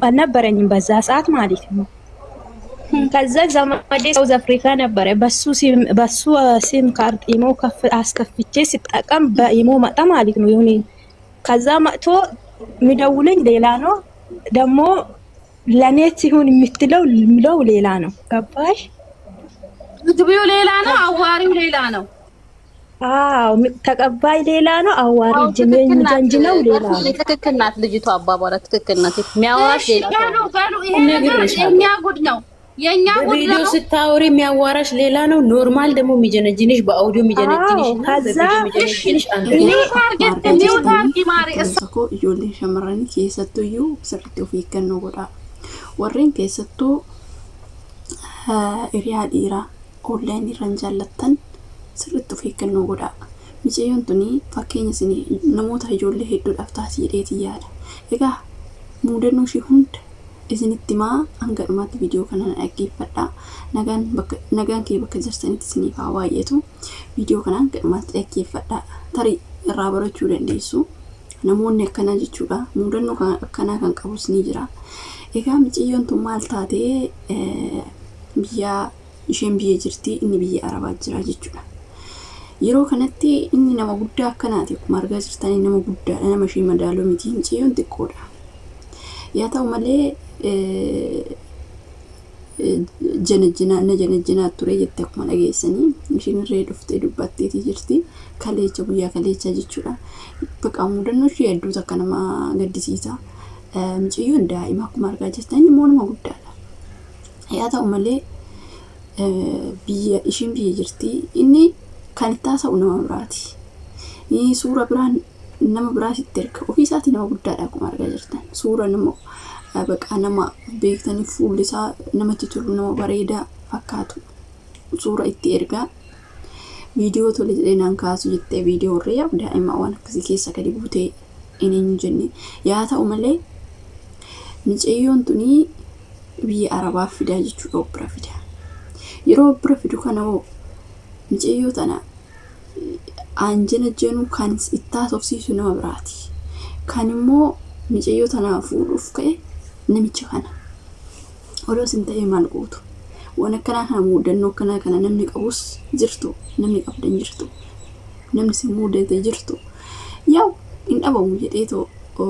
አልነበረኝም በዛ ሰዓት ማለት ነው። ከዛ ዘመዴ ሳውዝ አፍሪካ ነበረ። በሱ ሲም ካርድ ኢሞ ከፍ አስከፍቼ ሲጠቀም በኢሞ መጣ ማለት ነው። ይሁን ከዛ መጥቶ የሚደውለኝ ሌላ ነው፣ ደግሞ ለኔ ሲሆን የምትለው ምለው ሌላ ነው። ገባሽ? ምግቢው ሌላ ነው፣ አዋሪው ሌላ ነው። አዎ፣ ተቀባይ ሌላ ነው፣ አዋሪ ጀንጅነው ሌላ ነው። ትክክል ናት ልጅቷ፣ አባባሏ ትክክል ናት። የሚያወራሽ ሌላ ነው። በሉ ይሄ ነገር የኛ ጉድ ነው፣ የኛ ጉድ በቪዲዮ ነው። ስታወሪ የሚያዋራሽ ሌላ ነው። Normal ደግሞ የሚጀነጅንሽ በአውዲዮ የሚጀነጅንሽ እና ከዛ በቪዲዮ የሚጀነጅንሽ አንድ ነው። Mute አርጊ፣ mute አርጊ ማሪ እሷ Barumsa koo ijoolleen shamarranii keessattuyyuu sirriitti of eeggannoo godhaa. Warreen keessattuu hiriyaa dhiiraa onlaayinii irra hin jaallattan sirriitti of eeggannoo godhaa. Mucayyoon tuni fakkeenya isin namoota ijoollee hedduudhaaf taati jedheetii yaada. Egaa muudannoo ishee hunda isinitti himaa, hanga dhumaatti viidiyoo kana na dhaggeeffadhaa. Nagaan bakka nagaan kee bakka jirtanitti isiniif haa baay'atu. Viidiyoo kana hanga dhumaatti dhaggeeffadhaa. Tarii irraa barachuu dandeessu. Namoonni akkanaa jechuudha. Muudannoo akkanaa kan qabus ni jira. Egaa mucayyoon tun maal taatee, biyya isheen biyya jirti, inni biyya Arabaa jira jechuudha. Yeroo kanatti inni nama guddaa akkanaati, akkuma argaa jirtanii nama guddaadha, nama ishee madaaluu miti, mucayyoon xiqqoodha. Yaa ta'u malee janajjinaa na janajjinaa ture jette, akkuma dhageessanii isheen irree dhuftee dubbatteetii jirti. Kaleecha, guyyaa kaleechaa jechuudha. Bakka mudannoo ishee hedduutu akka nama gaddisiisa. Mucayyoon daa'ima akkuma argaa jirtan, inni immoo nama guddaadha. Yaa ta'u malee biyya isheen biyya jirti, inni kan itti haasa'u nama biraati. Suura biraan nama biraas itti erga, ofii isaatii nama guddaadha akkuma argaa jirtan. Suura nama baqa nama beektanii fuulli isaa namatti tolu, nama bareedaa fakkaatu suura itti ergaa. Viidiyoo tole jedhee naan kaasu jettee, viidiyoo irree yaa daa'ima waan akkasii keessa gadi buutee hin eenyu jenne. Yaa ta'u malee mucayyoon tunii biyya Arabaa fidaa jechuudha, of bira fida. Yeroo of bira fidu kana hoo mucayyoo tana anjana kan itti haasofsiisu nama biraati. Kan immoo mucayyoo tana fuudhuuf ka'e namicha kana. Odoo isin ta'ee maal gootu? Waan akkanaa kana, muudannoo akkanaa kana namni qabus jirtu, namni qabdan jirtu, namni isin muudate jirtu. Yaa'u hin dhabamu jedheetoo,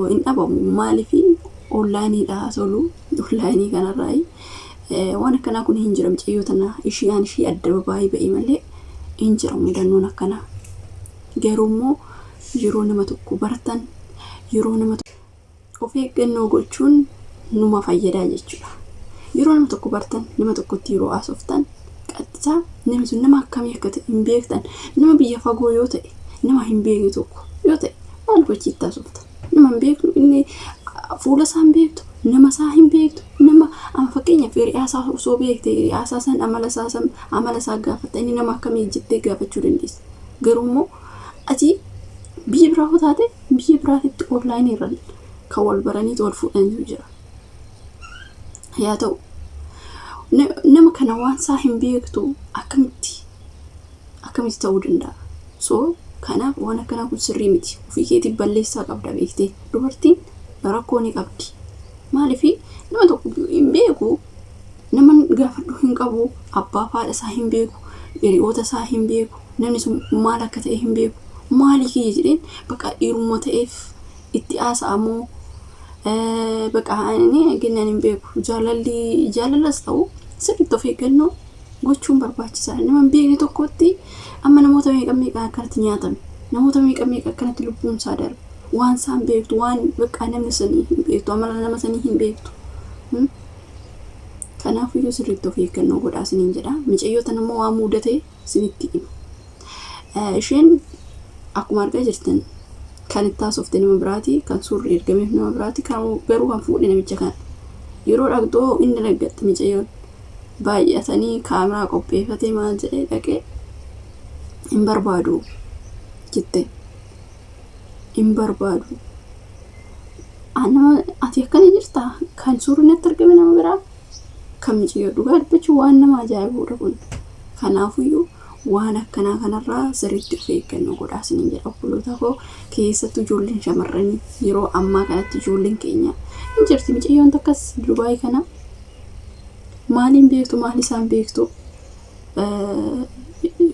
hin dhabamu, maaliifi onlaayiniidha tolu, onlaayinii kanarraa waan akkanaa kun hin jira. Mucayyoo tana ishii aan ishii adda babaayii ba'e malee hin jira mudannoon akkanaa. Garuu immoo yeroo nama tokko bartan, yeroo nama of eeggannoo gochuun numa fayyadaa jechuudha. Yeroo nama tokko bartan, nama tokkotti yeroo haasoftan, qaxxisaa namni sun nama akkamii akka ta'e hin beektan. Nama biyya fagoo yoo ta'e, nama hin beekne tokko yoo ta'e, maal gochiitti haasofta? Nama hin beeknu, inni fuula isaa hin beektu, nama isaa hin beektu, nama amma fakkeenyaaf hiriyaa isaa osoo beekte, hiriyaa isaa san amala isaa san amala isaa gaafatta, inni nama akkamii jettee gaafachuu dandeessa. Garuu immoo ati biyya biraa yoo taate, biyya biraatitti onlaayinii irra kan wal baraniitu wal fuudhaniitu jira. Yaa ta'u nama kana waan isaa hin beektu, akkamitti akkamitti ta'uu danda'a? So kanaaf waan akkanaa kun sirrii miti. Ofii keetiif balleessaa qabda beektee. Dubartiin rakkoo ni qabdi. Maaliif nama tokko hin beeku, nama gaafadhu hin qabu, abbaa fi haadha isaa hin beeku, hiriyoota isaa hin beeku, namni sun maal akka ta'e hin beeku. Maalii kiyya jedheen bakka dhiirummaa ta'eef itti haasa'amoo bakka inni kennan hin beeku. Jaalalli jaalalas ta'u sirriitti of eeggannoo gochuun barbaachisaadha. Nama hin beekne tokkotti amma namoota meeqa meeqa akkanatti nyaatame, namoota meeqa meeqa akkanatti lubbuun isaa darbe. Waan isaan beektu, waan bakka namni sanii hin beektu, amala nama sanii hin beektu. Kanaafiyyuu sirriitti of eeggannoo godhaa isiniin jedha. Mucayyoo tana immoo waan mudate isinitti hima. Isheen akkuma argaa jirtan kan itti haasofte nama biraati, kan suurri ergameef nama biraati, kan garuu kan fuudhe namicha kana. Yeroo dhaqxoo inni dhaggatte mucayyoon baay'atanii kaameraa qopheeffatee maal jedhee dhaqee, hin barbaadu jette. Hin barbaadu. Nama ati akkana jirta, kan suurri natti argame nama biraa, kan mucayyoo dhugaa dubbachuu waan nama ajaa'ibudha kun. Kanaafuyyuu Waan akkanaa kanarraa sirriitti of eeggannoo godhaa isiniin jedha obboloota koo. Keessattuu ijoolleen shamarranii yeroo ammaa kanatti ijoolleen keenya hin jirti. Micayyoon takkas Dubaay kana maaliin beektu, maal isaan beektu,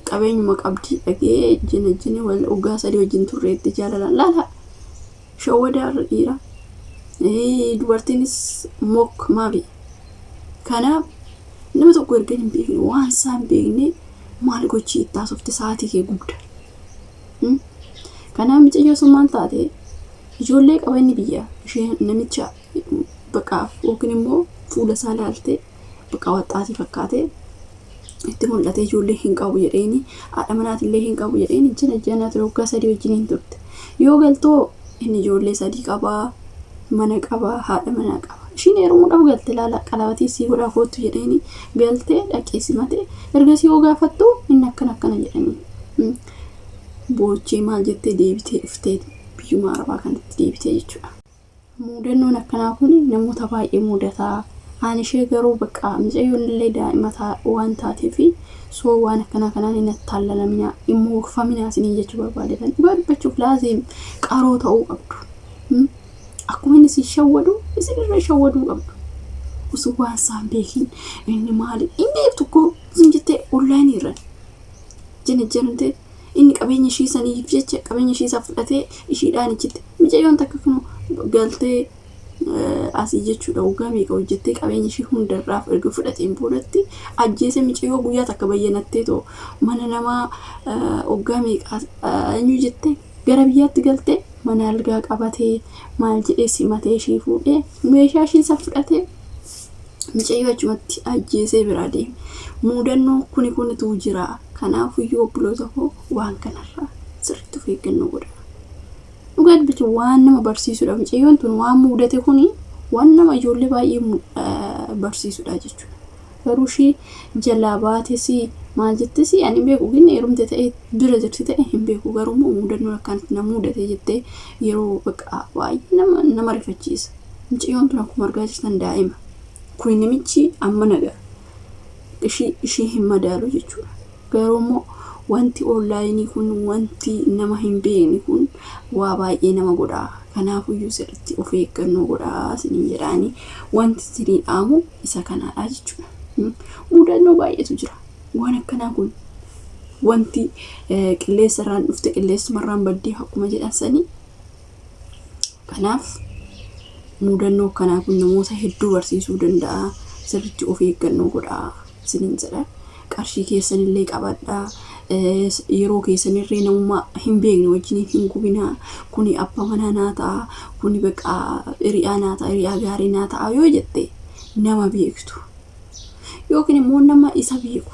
qabeenyuma qabdi dhagee jina wal waggaa 3 wajjin turreetti jaalalaan laala shawwadaa irra dhiira, dubartiinis mok maafi. Kanaaf nama tokko erga hin beekne, waan isaa hin beekne, maal gochii itti haasofte sa'aatii kee gubda? Kanaaf mucayyoo sun maal taate? Ijoollee qaba inni biyya ishee, namicha baqaaf yookiin immoo fuula isaa laaltee baqa waxxaatii fakkaate itti mul'ate. Ijoollee hin qabu jedheeni, haadha manaatillee hin qabu jedheeni jana jana ture. Waggaa 3 wajjin hin turte. Yoo galtoo inni ijoollee 3 qabaa, mana qabaa, haadha manaa qaba. Ishiin heerumuudhaaf galte. Laala, qalabatii sii godhaa koottu jedheeni galtee dhaqee simate. Ergasii yoo gaafattu inni akkana akkana jedhanii boochee maal jettee deebitee dhuftee biyyuma arabaa kanatti deebitee jechuudha. Mudannoon akkanaa kun namoota baay'ee mudataa. Ani ishee garuu bakka mucayyoon illee daa'ima waan taateef soo waan akkanaa kanaan hin attaallalamina, hin mookfaminaa isiniin jechuu barbaadetan. Dhugaa dubbachuuf laazim qaroo ta'uu qabdu. Akkuma inni isin shawwadu isin irra shawwaduu qabdu. Osoo waan isaan beekin inni maali hin beektu koo isin jettee onlaayinii irra jana janamtee inni qabeenya ishii saniif jecha qabeenya ishii isaa fudhatee ishiidhaan ichitti. Mucayyoon takka kun galtee asii jechuudha, waggaa meeqa hojjettee qabeenya ishii hundarraa erga fudhateen boodatti ajjeese. Mucayyoo guyyaa takka bayyanattee too mana namaa waggaa meeqa eenyu jettee gara biyyaatti galtee mana algaa qabatee maal jedhee simatee ishii fuudhee meeshaa ishii isa fudhatee mucayyoo achumatti ajjeesee biraa deeme. Mudannoo kuni kunitu jira. Kanaafuyyuu obboloota koo, waan kanarraa sirriitti of eeggannoo godha. Dhugaa dubbachuun waan nama barsiisudha. Mucayyoon tun waan mudate kuni waan nama ijoollee baay'ee barsiisudha jechuudha. Garuu ishii jalaa baates maal jettes ani hin beeku, gin heerumte ta'e bira jirti ta'e hin beeku. Garuu immoo mudannoon akkanatti na mudate jettee yeroo bakka baay'ee nama rifachiisa. Mucayyoon tun akkuma argaa jirtan daa'ima. Kuni namichi amma nagaa ishii hin madaalu jechuudha. Garuu immoo wanti onlaayinii kun, wanti nama hin beekne kun waa baay'ee nama godha. Kanaafuyyuu sirriitti of eeggannoo godhaa isiniin jedhaani, wanti isinii dhaamu isa kanaadha jechuudha. Mudannoo baay'eetu jira. Waan akkanaa kun wanti qilleensa irraan dhufte qilleensuma baddee akkuma jedhan sanii. Kanaaf mudannoo akkanaa kun namoota hedduu barsiisuu danda'a. Sirriitti of eeggannoo godhaa isiniin jedha. Qarshii keessanillee qabadhaa. Yeroo keessanillee namummaa hin beekne wajjin hin gubinaa. Kuni abbaa manaa naa ta'a, kuni baqa hiriyaa naa ta'a, hiriyaa gaarii naa ta'a yoo jette nama beektu yookiin immoo nama isa beeku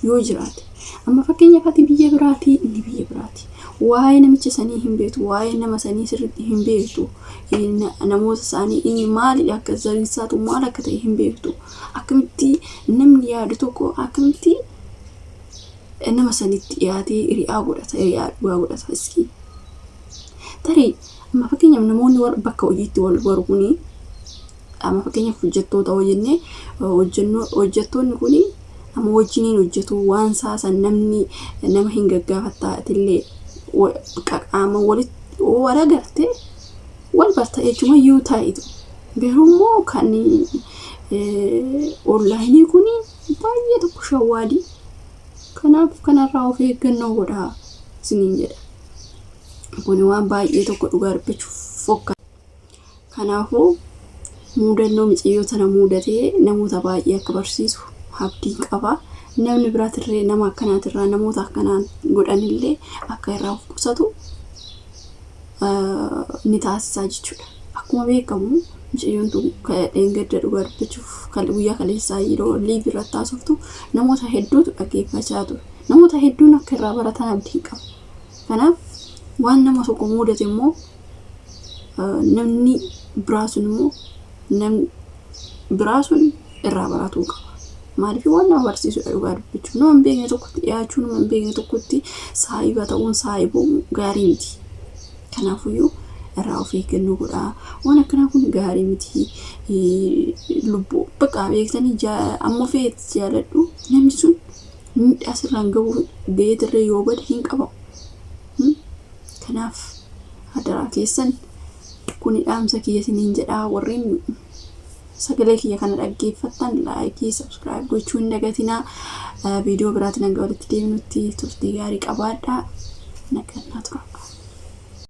yoo jiraate. Amma fakkeenyaaf ati biyya biraatii, inni biyya biraati. Waa'ee namicha sanii hin beektu, waa'ee nama sanii sirriitti hin beektu. Namoota isaanii inni maalidha, akka zariisaatu maal akka ta'e hin beektu. Akkamitti namni yaadu tokko akkamitti nama sanitti dhiyaatee hiriyaa godhata, hiriyaa dhugaa godhata iski? Tarii amma fakkeenyaaf namoonni bakka hojiitti wal baru kuni, amma fakkeenyaaf hojjettoota hoo jennee, hojjettoonni kuni amma wajjiniin hojjetu, waan saasan namni nama hin gaggaafattaatillee qaama walitti wal agarte wal barta jechuun iyyuu taa'itu. Garuu immoo kan onlaayinii kuni baay'ee tokko shawwaadii. Kanaaf kanarraa of eeggannoo godhaa isiniin jedha. Kuni waan baay'ee tokko dhugaa dubbachuuf fokka. Kanaafuu mudannoo mucayyoo tana mudatee namoota baay'ee akka barsiisu abdiin qaba. Namni biraatirree nama akkanaatirraa, namoota akkanaa godhanillee akka irraa of qusatu ni taasisaa jechuudha. Akkuma beekamu mucayyoon tun dheengadda, dhugaa dubbachuuf guyyaa kaleessaa, yeroo live irratti haasoftu namoota hedduutu dhaggeeffachaa ture. Namoota hedduun akka irraa baratan abdiin qaba. Kanaaf waan nama tokko mudate immoo namni biraa sun immoo namni biraa sun irraa baratuu qaba. Maaliif waan nama barsiisudha dhugaa dubbachuuf. Nama hin beekne tokkotti dhiyaachuu, nama hin beekne tokkotti saahiba ta'uun, saahibuu gaarii miti. Kanaafuyyuu irraa of eeggannoo godhaa. Waan akkanaa kun gaarii miti. Lubbuu bakka beektanii amma feet jaaladhu, namni sun Miidhaa sirraan gahu gaheetirree yoo bade hin qabamu. Kanaaf hadaraa keessan kuni dhaamsa kiyya isiniin jedhaa. Warreen sagalee kiyya kana dhaggeeffattan like, subscribe gochuu hin dagatinaa. Viidiyoo biraatiin hanga walitti deemnutti turtii gaarii qabaadhaa. Nagaan tura.